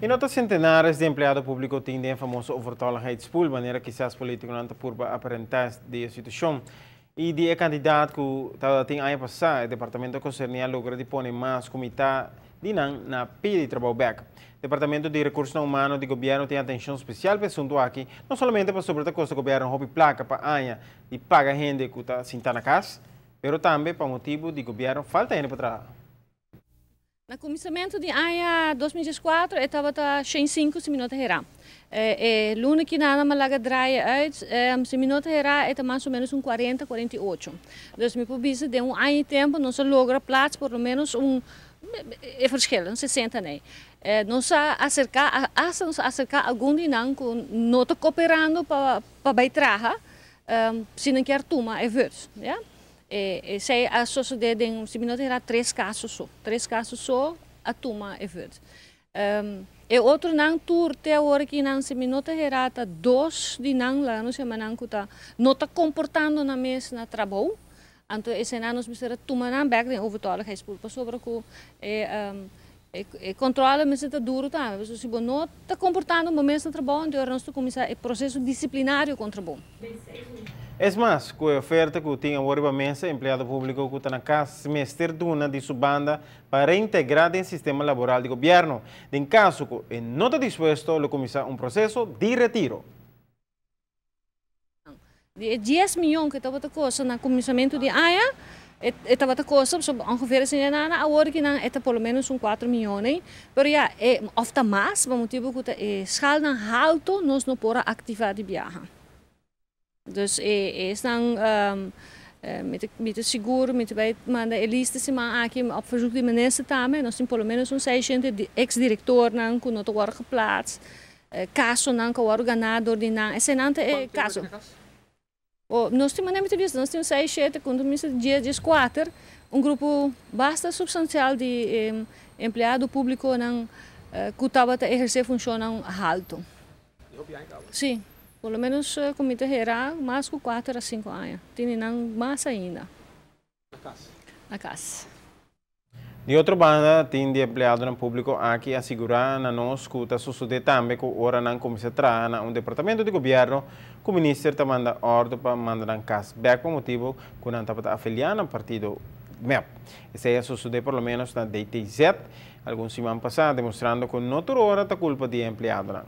I no ta sentenares di empleado públiko tin den famoso overtolligheidspool, manera kisas polítikonan ta purba aparentá di e situashon. I di e kantidat ku tabatin aña pasá, e departamento konserní a logra di pone mas ku mitá di nan na pia di trabou bèk. Departamento di Rekursonan Humano di gobièrnu tin atenshon spesial pa e asuntu aki, no solamente pasobra ta kosta gobièrnu hopi plaka pa aña di paga hende ku ta sintá na kas, pero tambe pa motibu di gobièrnu falta hende pa traha. Na kuminsamentu di aña 2014 e tabata 105, si mi no ta herá. E luna ku nan a laga draai uit, si mi no ta herá, e ta mas o ménos un 40, 48. Dus mi por bisa, den un aña i tempu nos a logra plaats por lo ménos un e verschil, un 60, nee. Nos a aserká, hasta nos a aserká algun di nan ku no ta kooperando pa bai traha, si nan kier tuma e vut, ja. Esei a sosodé den, si mi no ta herá, tres kaso so. Tres kaso so a tuma e vut. E otronan tur te awor aki nan, si mi no ta herá, ta dos di nan, laga nos yama nan ku ta no ta komportando nan mes na trabou. Anto eseinan nos mester a tuma nan bèk den overtolligheidspool pasobra ku e kontrole mester ta duru tambe. Pasobra si bo no ta komportando bo mes na trabou, anto ora nos ta kuminsá e proseso disiplinario kontra bo. Es mas, ku e oferta ku tin awor riba mesa, empleado públiko ku ta na kas mester duna di su banda pa reintegrá den sistema laboral di gobièrnu. Den kaso ku e no ta dispuesto, lo kuminsá un proseso di retiro. Di e 10 mion ku tabata kosta na kuminsamentu di aña, e tabata kosta so ongeveer asina nana, awor ku nan e ta por lo ménos un 4 mion, eh? Pero ja, òf ta mas, pa motibu ku e schaalnan haltu nos no por aktivá di biaha. Dus esnan mi ta sigur, mi ta bai manda e lista siman aki op verzoek di minister tambe. Nos tin por lo ménos un 600 ex-direktornan ku no ta wòrdu geplaatst. Kasonan ku a wòrdu ganá dor di nan. Eseinan ta e kaso. O, nos tin manera mi nos tin 6, 7, ku 10, 14, un grupo basta supstansial di empleado públikonan ku tabata ehersé funshonnan haltu. Sí, por lo ménos ku mi ta hera mas ku 4 a 5 aña. Tin nan mas ainda. Na kas. Na kas. Di otro banda, tin di empleadonan públiko aki a sigurá na nos ku ta sosodé tambe ku ora nan kuminsá traha na un departamento di gobièrnu, ku minister ta manda òrdu pa manda nan kas bèk pa motibu ku nan tabata afiliá na partido MEP. Esei a sosodé por lo ménos na DTZ algun siman pasá, demostrando ku no tur ora ta kulpa di empleadonan.